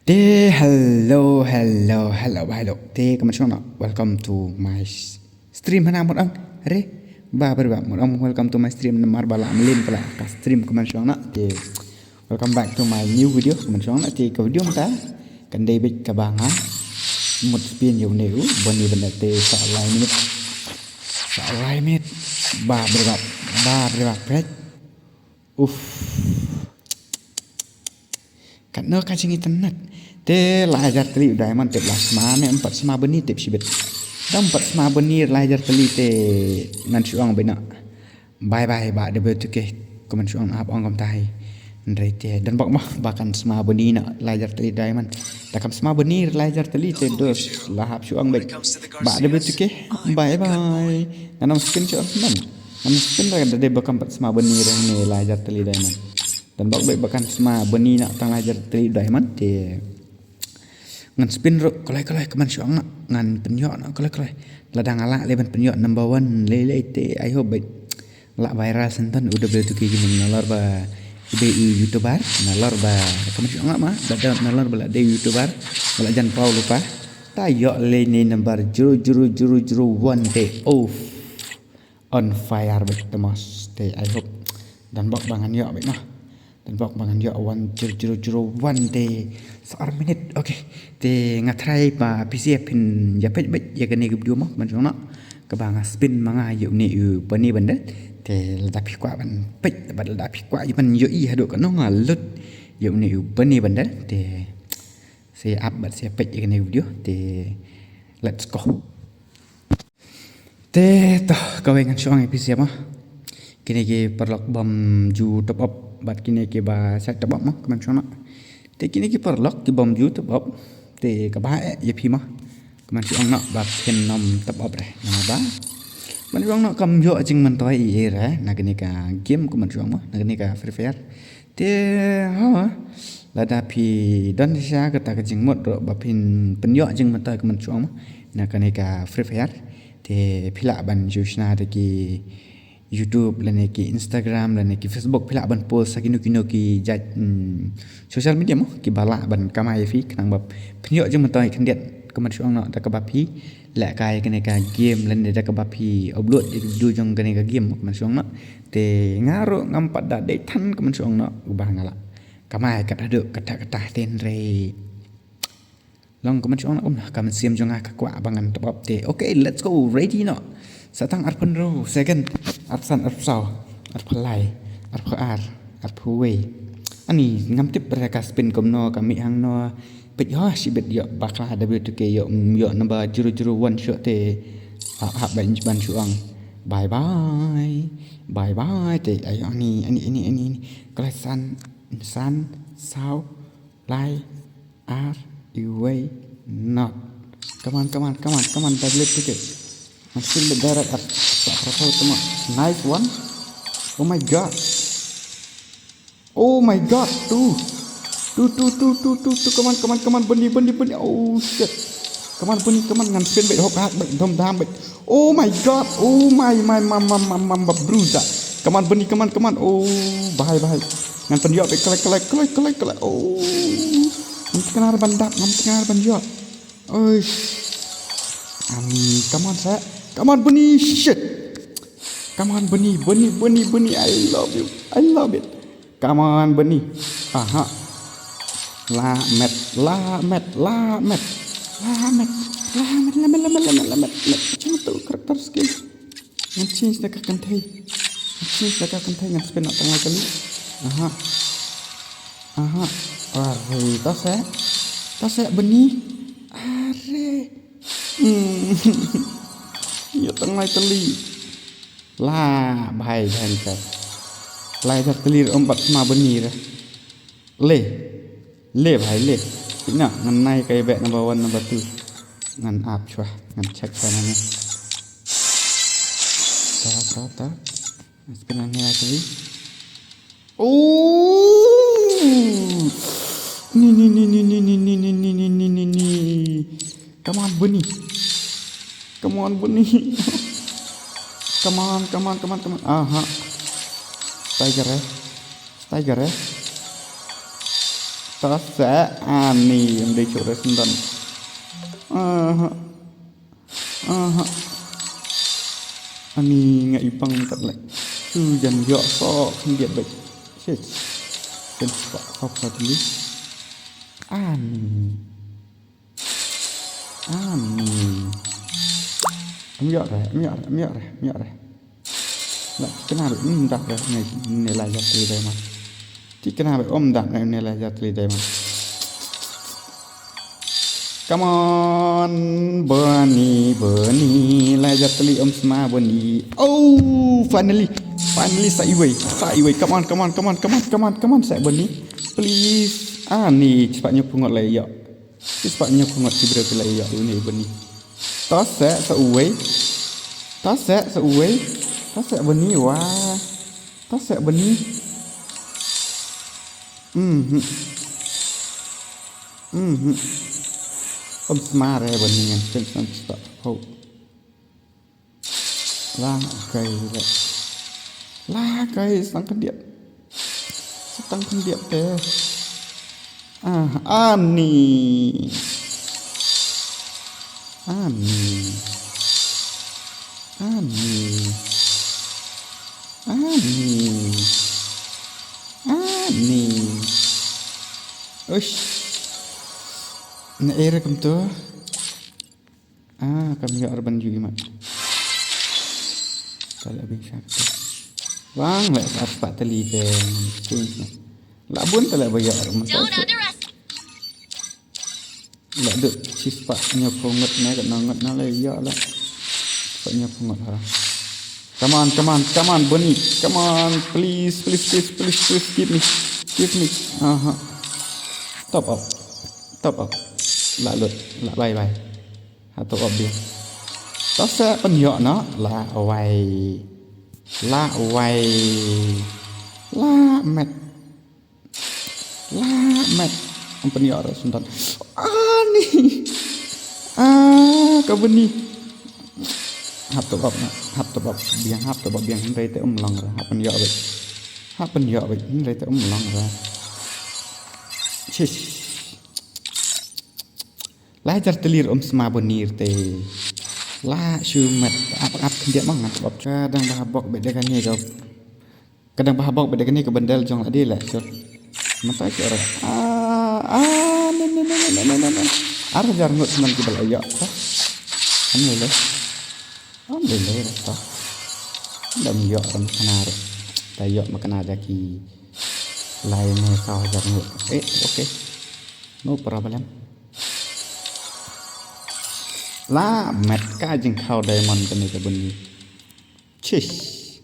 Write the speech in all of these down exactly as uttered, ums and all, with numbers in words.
Te hello hello hello ba hello. Te kumno shong na, welcome to my s- stream hana mut ang. Re ba ba ba mut ang, welcome to my stream. Namar ba la mlien pala ka stream kumno shong na. Te welcome back to my new video kumno shong na. Te ka video mynta kan dei bit kaba nga mut spin ïa une u Bunny Bundle te sa lai minit, sa lai minit. Ba ba ba ba ba ba. Uff. Katno ka jingitynnat. Te lai hajar tylli u diamond, tip la sma ne em pat sma Bunny, tip shibit. Dang pat sma Bunny lai hajar tylli te ngan shu ong beit noh. Bye bye Bah W two K. Kumno shu ong, hap ong kumta hi. Hynrei te don bok mo ba kan sma Bunny noh lai hajar tylli diamond. Da kam sma Bunny lai hajar tylli te dos la hap shu ong beit. Bah W two K, bye bye. Ngan ong spin shu ong man. Ngan spin ra da dei ba kam pat sma Bunny re ne lai hajar tylli diamond. Don bok beit ba kan sma Bunny noh tang lai hajar tylli diamond te ngan spin ruh kloi kloi kumno shu ong noh, ngan pynïoh noh kloi kloi. Lada nga lah lei ban pynïoh number one lei lei te I hope beit lah viral shen ton u W two K Gaming nalor ba i dei u YouTuber, nalor ba kumno shu ong ma, lada nalor ba la dei YouTuber ba la jan paw lypa. Ta ïoh lei ne number zero zero zero zero one te. Uff. On fire beit te mos te, I hope. Don bok ba ngan ïoh beit noh. Don bok ba ngan ïoh one zero zero zero one te sa ar minit. Okay. Te nga try ba phi sa phin ïa peit beit ïa kane ka video mo kumno shong noh. Kaba nga spin ma nga ïa une u Bunny Bundle. Te lada phi kwah ban peit bad lada phi kwah ïa ban ïohi haduh katno nga lut ïa une u Bunny Bundle te sa ap bad sa peit ïa kane ka video te let's go. Te to kawei ngan shu ong ïa phi sha mo. Kine ki paralok bym ju top up bad kine kiba sa top up mo kumno shong noh. Te kine ki paralok ki bym ju top up te kaba eh ïa phi mo. Kumno shu ong noh ba phin nym top up re. Namar ba kumno shu ong noh kam ïoh jingmyntoi ei ei re na kane ka game kumno shu ong mo, na kane ka Free Fire. Te ha lada phi don shisha kata ka jingmut ruh ba phin pynïoh jingmyntoi kumno shu ong mo na kane ka Free Fire. Te phi lah ban shu shna da ki YouTube lane ki Instagram lane ki Facebook, phi lah ban post ha kino kino ki jait, mm, social media mo kiba lah ban kamai ïa phi khnang ba phin ïoh jingmyntoi khyndiat kumno shu ong noh da kaba phi lehkai kane ka game lane da kaba phi upload ïa ki video jong kane ka game kumno shu ong noh. Te nga ruh ngam pat da dei than kumno shu ong noh uba nga lah kamai kat haduh katta katta te hynrei long kumno shu ong noh, um, ka mynsiem jong nga ka kwah ba ngan top up te. Okay, let's go, ready noh. Sa tang arphew hynriew second, arphew san, arphew saw, arphew lai, arphew ar, arphew wei. Ani ngam tip re ka spin kumno, ka mih hangno. Peit ïoh shibit ïoh bakla W two K ïoh, mm, ïoh number zero zero one shuh te. Hap hap ban ban shu ong bye bye, bye bye te. Ai ani ani ani ani ani. Klas san, san, saw, lai, ar, iwei, not. Come on, come on, come on, come on, W two K. Ngan spin beit direct at sa prasau tama. Nice one. Oh my god. Oh my god, two. Two, two, two, two, two, two. Come on, come on, come on. Bunny, bunny, bunny. Oh shit. Come on, bunny, come on. Ngan spin beit, hok hak beit, dom dam beit. Oh my god. Oh my, my, my, my, my, my, my bruiser. Come on, bunny, come on, come on. Oh, bye, bye. Ngan pynïoh beit, collect, collect, collect, collect, collect. Oh. Ngam tngar ban dap, ngam tngar ban ïoh. Oish. Ani, come on, sir. Come on, bunny, shit. Come on, bunny, bunny, bunny, bunny. I love you. I love it. Come on, bunny. Aha. La met, la met, la met. La met, la met, la met, la met, la met, la met. Macam tu character skill. Ngan change da ka kynthei. Ngan change da ka kynthei, ngan spin noh tang lai kali. Aha. Aha. Are, ta seh. Ta seh bunny. Are. Hmm. Ïa tang lai kali. La bhai bhai ka. Lai hajar tylli ruh ym pat sma bunny re. Le. Le bhai le. Ina ngan nai kai beh number one, number two. Ngan ap shuwa, ngan check shuwa nane. Ta ta ta. Ngan spin nane lai tylli. Oh! Ni ni ni ni. Come on, bunny. Come on, bunny. Come on, come on, come on, come on. Aha. Tiger eh. Tiger eh. Ta sa ani em dei chuk re sendon. Aha. Aha. Ani nga i pang kat le. Chu jan yo so khyndiat bek. Shit. Jan spah so ka tli. Ani. Ani. Em yo re, em yo re, em yo re, em yo re. La tikna be um dak re ne ne la jatli dai ma. Tikna be um dak ne ne la jatli dai ma. Come on, Bernie, Bernie, la jatli um sma Bernie. Oh, finally, finally sa iwei, sa iwei. Come on, come on, come on, come on, come on, come on, sa Bernie. Please, ani, cepat nyok pungot le yo. Cepat nyok pungot ki breu ki la yo ini Bernie. Tasek sa uwei. Tasek sa uwei. Tasek Bernie wah. Tasek Bernie. Mhm. Mhm. Om smare Bernie ngan chen chen stop. Ho. La kai le. La kai sang khyndiat. Sang khyndiat te. Ah, ani. Ani. Ani. Ani. Ani. Ush. Na era kumto. Ah, kam ïoh ar ban ju imat. Tale bing shak. Wang le ar spah tali te. Sing. La bun tale ba ïoh ar man. Don't underestimate. La duk chi spah nyo ko ngot na ka ngot na le ïoh la. Spah nyo ko ngot ha. Come on, come on, come on, Bernie. Come on, please, please, please, please, please, give me. Give me. Aha. Top up. Top up. La lut. La bye bye. Ha top up dia. Tasek pynïoh noh. La wai. La wai. La met. La met. Em pynïoh re sendon. Ani. Ah, ka Bernie. Hap top up na. Hap top up. Biang hap top up biang hynrei te um long re. Hap pynïoh beit. Hap pynïoh beit hynrei te um long re. Chish. La jar telir um sma Bernie te. La shu met ap ap khyndiat ma ngan top up. Ka dang ba bok beit de kane ka. Ka dang ba bok beit de kane ka bendel jong la dei la shu. Mynta ki ora. Ah, ah, ne ne ne. Ar hajar ngut man ki ba la ïoh. Am lele. Am lele rasta. Dam ïoh ram kana re. Ta ïoh ma kana da ki. Lai ne saw hajar ngut. Eh, okay. No problem. La met ka jingkhaw diamond kane ka Bernie. Chish.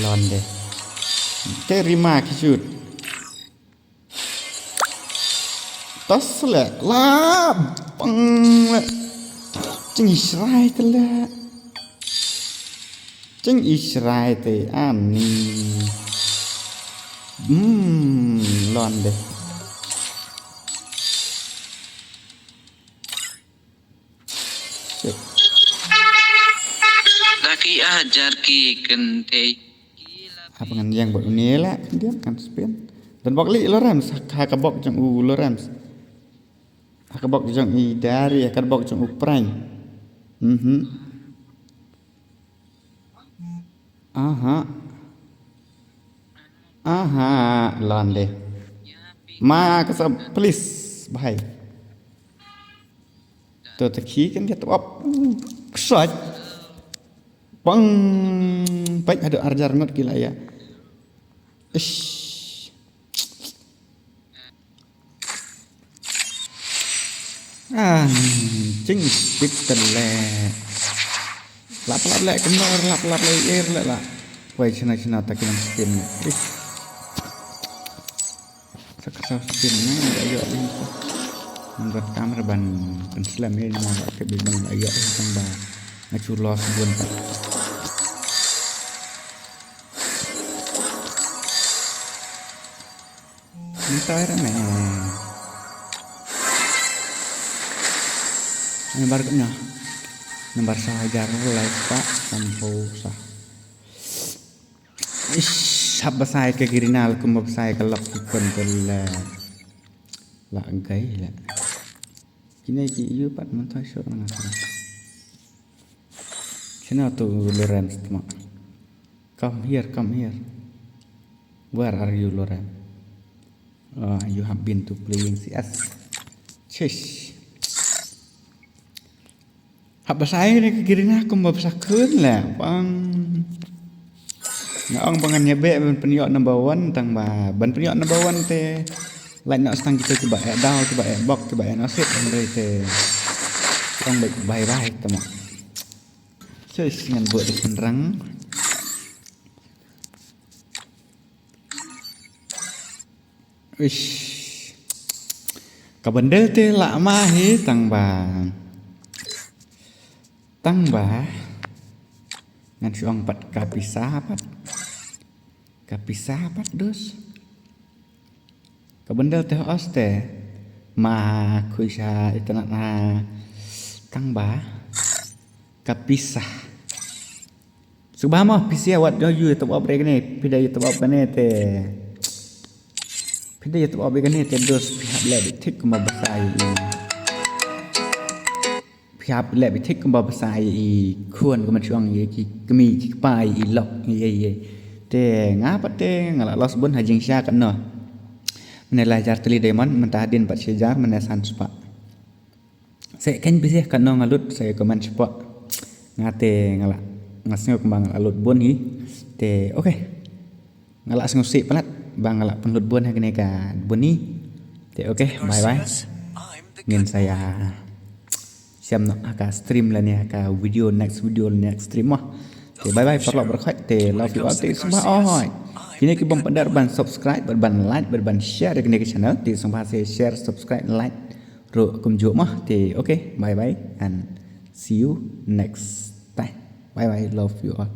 Lon de. Te rima ki shoot. Tasek la bang le. Jing Israel te le. Jing Israel te ani. Hmm, lon de. Shit. Da ki hajar ki kynthei. Hap ngan ïeng bad une la khyndiat ngan spin. Don bok li Lawrence ha ka bok jong u Lawrence. Ha ka bok jong i Dari ha ka bok jong u Prank. Mhm. Aha. Aha, lon de. Ma ka sa please bhai. To ta ki kan dia top up. Ksat. Bang. Peit haduh ar hajar ngut ki la ïa. Ish. Ah, jing tip tele. Lap lap le kemor lap lap le ir le la. Wai chena chena ta ki nang spin. Ish. Sa ka sa spin na, nga ïoh ïa ka. Ngan rat kamera ban pynslem ïa nga ba ka bit ban ïoh ïa tang ba nga chu loss bun pat. Mynta ïa me. Nambar kena. Nambar sa hajar lai spah samphaw sa. Ish, hap ba sai ka girinal kumba ba sai ka lap ki pun ka la. La gai la. Kine ki ïu pat mynta shu nang. Kine tu Lorem stma. Come here, come here. Where are you, Lorem? Uh, you have been to playing C S. Chish. Hap ba sa ai ne ka giring ha kumba ba sa khun la bang. Nga ong ba ngan ïa beh ban pynïoh number one tang ba ban pynïoh number one te. Lait noh stang kita kiba eh daw kiba eh bok kiba eh nasib hynrei te. Ong bye bye tama. Sis ngan buat di senrang. Ish. Ka bendel te la ma hi tang ba. Tang ba. Ngan shu ong pat ka pisa pat. Ka pisa pat dus. Ka bendel te os te. Ma khui sha internet ha. Tang ba. Ka pisa. Sngewbha mo phi sa wat ïa u ïa top up re kane phi da ïa top up kane te. Phi da ïa top up re kane te dos phi hap leh bit thik kumba ba sa ïa i. Phi hap leh bit thik kumba ba sa ïa i khun kumba shu ong ïa ki kmie ki kpa ïa i lok ïa ïa. Te nga pat te nga la loss bun ha jingshisha katno. Mynne lai hajar tylli diamond mynta hadien pat shi hajar mynne san spah. Sa khein bisi katno nga lut sa comment shapoh. Nga te nga la nga sngew kumba nga la lut bun hi. Te okay. Nga la sngew sih palat ba nga la pynlut bun ha kane ka bun hi. Te okay, bye bye. Ngin sa ïa shem noh ha ka stream lane ha ka video, next video, next stream mo. Te bye bye paralok baroh khoit, te love you all, te sngewbha oi. Kine ki bym pat dep ban subscribe bad ban like bad ban share ïa kane ka channel, te sngewbha sa share, subscribe, like ruh kumjuh mo. Te okay, bye bye and see you next time. Bye bye, love you all.